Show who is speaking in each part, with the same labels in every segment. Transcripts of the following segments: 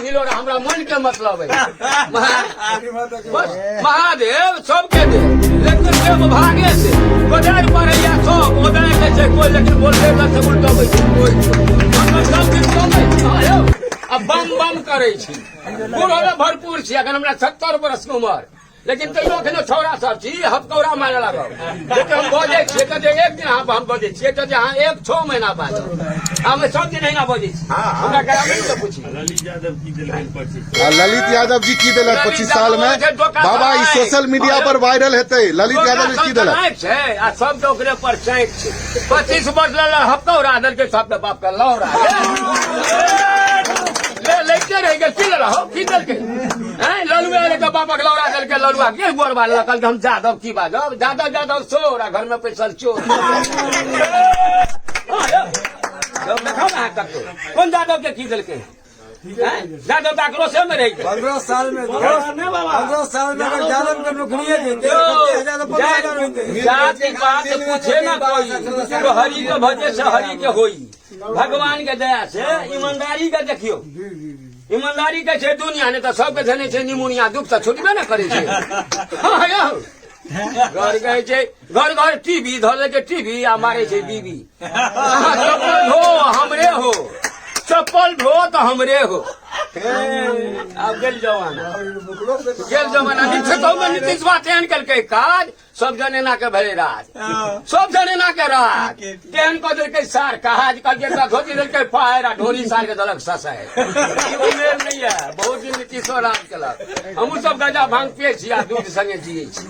Speaker 1: हिलोरा हमरा मन के मतलब है। बस महादेव सबके दे, लेकिन देव भागे से गोदारि पड़ैया सब गोदारि दै छै कोइ, लेकिन बोलते से उल्टबै छै कोइ। हमर सब दिन कमै छी, हँ यौ, आ बम बम करै छी। बूढ़ो भरपूर छी, अखन हमरा 70 बरस के उमर, लेकिन तैयो एखनो छौड़ा सब छी हफकौड़ा मारे लागल। जते हम बजै छियै तऽ जे एक दिन हम बजै छियै तऽ जे अहाँ एक 6 महीना बाजब, हम सब दिन अहिना बजै छी। हमरा ग्रामीण के पूछी।
Speaker 2: ललित यादव की देलखिन 25
Speaker 3: आ ललित यादव जी की देलक 25 साल में? बाबा, ई सोशल मीडिया पर वायरल हेतै। ललित यादव जी की देलक?
Speaker 1: छै आ सब के ओकरे पर चाँकि छै। 25 वर्ष लेल हफकौड़ा देलकै सबके बाप के लौड़ा ले लैते रहि गेल। की लेलह हौ, की देलकै? हैं ललुआ एलै तऽ बापक लौड़ा देलकै। ललुआ के गोरबा लेलक, कहलकै हम जादव की बाजब, जादव जादव चोर आ घर में पैसल चोर। हँ यौ, यौ, देखाउ ने अहाँ कतौ कोन जादव के की देलकै? हैं? जादव तऽ आक्रोशे में रहि गेल।
Speaker 4: 15 साल में, 15 साल में अगर जादव के नौकरिए देते, हजार 15,000 होते।
Speaker 1: जाति पात पूछे ना कोई, तो हरि के भजे से हरि के होई। भगवान के दया से ईमानदारी के देखियो, ईमानदारी के छै दुनिया, नहि तऽ सबके धेने छै निमोनिया, दुख तऽ छुटबे ने करै छै। हँ यौ, घर कहै छै घर घर टीवी धऽ लै छै टीवी आ मारै छै बीबी। अहाँ चप्पल धो हमरे हो, चप्पल धो तऽ हमरे हो। आब गेल जमाना, गेल जमाना। नीतीश बात एहन केलकै काज, सब जन एना के भेलै राज, सब जन एना के राज तेहन कऽ देलकै सार कहाज। कहलकै एकटा धोती देलकै फायर आ ढोरी सार के देलक ससाय। उमेर नहि यऽ, बहुत दिन नीतीशो राज केलक। हमहूँ सब गजा भांग पियै छी आ दूध संगे जियै छी।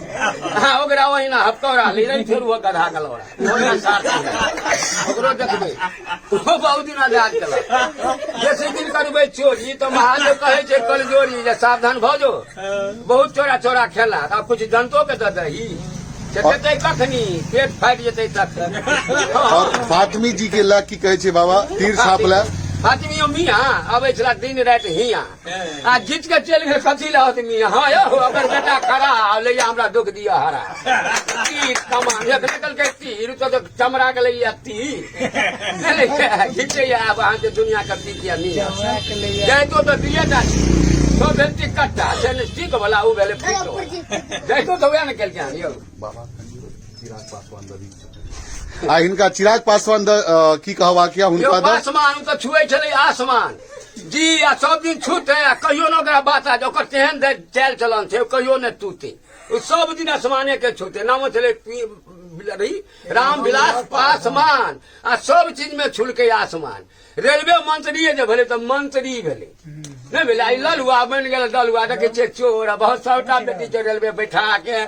Speaker 1: हँ, ओकरा ओहिना हफकौड़ा लै रही, फेर ओ गधा के लौड़ा ओकरा सार ओकरो देखबै, ओ बहुत दिन आजाद केलक। बेसी दिन करबै चोरी तऽ महादेव कहै छै कलजोरी जे सावधान भऽ जो, बहुत चोरा चोरा खेला, आब कुछ जनतो के दऽ दही से देतै कखनी, पेट फाटि जेतै तखन।
Speaker 3: और फातमी जी के लए की कहै छै बाबा, तीर छाप लए?
Speaker 1: फातमियो मियाँ अबै छला दिन राति हियाँ, आ जीत के चलि गेल कथी लए होत मियाँ। हँ यौ, ओकर बेटा खड़ा आ लैया हमरा दुख दिअ हरा। तीर कमान जखने कहलकै तीर तऽ चमड़ा के लैया तीर घिचैया। आब अहाँके दुनिया के बीत या मियाँ जाइतो तऽ दुइये टा छै, सब भेल टिकट्टा से ने टिक वाला, ओ भेलै फीटो। जाइतो तऽ वएह ने केलकै हन यौ।
Speaker 3: बाबा चिराग पासवान ददी आ हिनका चिराग पासवान की कहबाक यऽ
Speaker 1: यौ
Speaker 3: हुनका दऽ?
Speaker 1: पासवान ओ तऽ छुए छलै आसमान जी, आ सब दिन छूते आ कहियो ने ओकरा बात आ ओकर तेहन चालि चलन छै, ओ कहियो ने टूटे, ओ सब दिन आसमाने के छूते। नामो छलै रामविलास पासवान आ सब चीज में छुलकै आसमान। रेलवे मंत्री जे भेलै तऽ मंत्री भेलै, नहि भेलै। आई ललुआ बनि गेल दलुआ, देखै छियै चोर आ बहुत सबटा बेटी के रेलवे बैठा के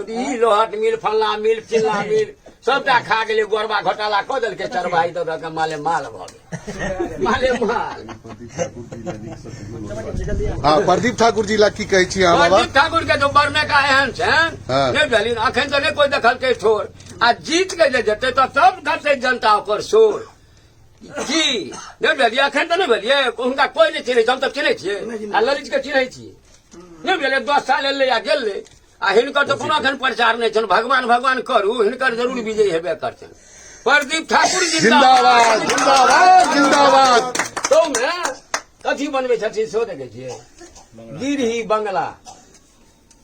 Speaker 1: ई लोहट मिल फल्ला मिल चिल्ला मिल सबटा खा गेलै। गोरबा घोटाला कऽ देलकै, चरवाही दऽ दऽ के माले माल भऽ गेल, माले माल।
Speaker 3: हँ, प्रदीप ठाकुर जी लए की कहै छी अहाँ बाबा?
Speaker 1: प्रदीप ठाकुर के जो बरमेका एहन छनि, नहि भेलिन अखन तऽ नहि कोइ देखलकै ठोर, आ जीत के जे जेतै तऽ सब करतै जनता ओकर शोर जी। नहि भेलियै अखन तऽ नहि भेलियै, हुनका कोइ नहि चिन्है छै, हम तऽ चिन्है छियै आ ललित के चिन्है छियै। नहि भेलै 10 साल एलै आ गेलै, आ हिनकर तऽ कोनो अखन प्रचार नहि छनि। भगवान भगवान करू, हिनकर जरूर विजय हेबे करतनि। प्रदीप ठाकुर
Speaker 3: जिंदाबाद, जिंदाबाद, जिंदाबाद।
Speaker 1: तौमे कथी बनबै छथिन सेहो देखै छियै, गिरही बंगला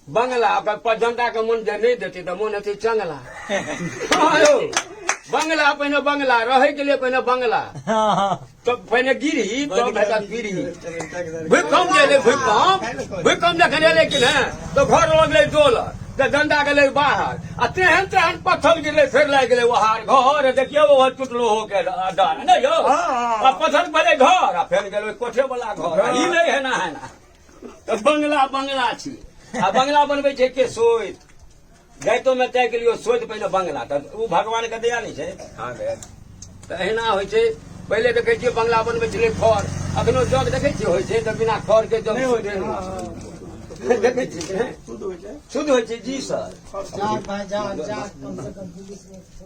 Speaker 1: बंगला। ओकर पर जनता के मन जे नहि देतै तऽ मन हेतै चंगला। हँ यौ, बंगला पहिने बंगला रहै के लिए पहिने बंगला, तऽ पहिने गिरही तब भेटत पीढ़ी। भूकंप जे एलै, भूकंप भूकंप जखन एलै कि ने तऽ घर लगलै डोल, तऽ जनता गेलै बाहर, आ तेहन तेहन पत्थर गिरलै, फेर लागि गेलै ओहार घर। देखियौ ओहो टूटलो हो के डर नहि यौ, आ पत्थर भेलै घर आ फेर गेलै कोठे वाला घर, आ ई नहि हेना हेना। तऽ बंगला बंगला छी, आ बंगला बनबै छै के सोति जाइतो में ताकि लियौ सोति पहिने बंगला, तऽ ओ भगवान के दया नहि छै। तऽ एहिना होइ छै। पहिले देखै छियै बंगला बनबै छलै खर, अखनो जग देखै छियै होइ छै तऽ बिना खर के जग शुद्धे नहि होइ छै। देखै छियै कि नहि शुद्ध होइ छै जी सर।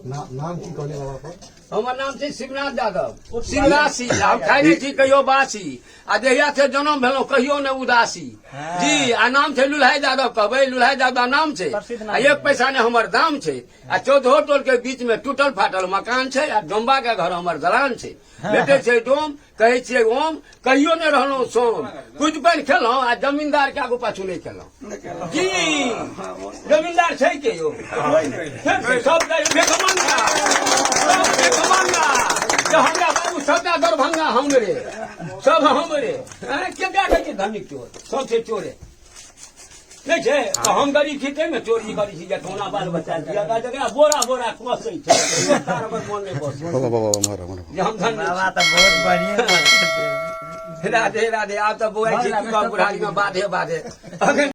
Speaker 3: नाम की कहलियै बाबा पर?
Speaker 1: हमर नाम छै शिवनाथ यादव शिवरासी। हम खाइ नहि छी कहियो बासी, आ जहिया से जन्म भेलहुँ कहियो नहि उदासी जी। आ नाम छै लुल्हाई यादव, कहबै लुल्हाई यादव नाम छै, आ एक पैसा ने हमर दाम छै। आ 14 टोल के बीच में टूटल फाटल मकान छै, आ डोम्बा के घर हमर दलान छै। भेटै छै डोम, कहै छियै ओम, कहियो नहि रहलहुँ सोम। कुछ पानि खेलहुँ आ जमींदार के आगू पाछू नहि केलहुँ। की जमींदार छै के यौ? सब भिखमंगा, सब भिखमंगा। जे हमरा बाबू सबटा दरभंगा हमरे, सब हमरे। के कहै छै धनिक चोर? सब छै चोरे। नहि छै तऽ हम गरीब छी ताहिमे चोरी करै छी जे कहुना बाल बच्चा दिया जकरा बोरा बोरा कसै छै हमर मोन नहि बसै।
Speaker 3: बाबा बाबा मारा मारा।
Speaker 1: जे हम धन
Speaker 4: बाबा तऽ बहुत बढ़िया।
Speaker 1: राधे राधे। आब तऽ बौआइ छी की कहब, बुढ़ारी मे बाधे बाधे अखन।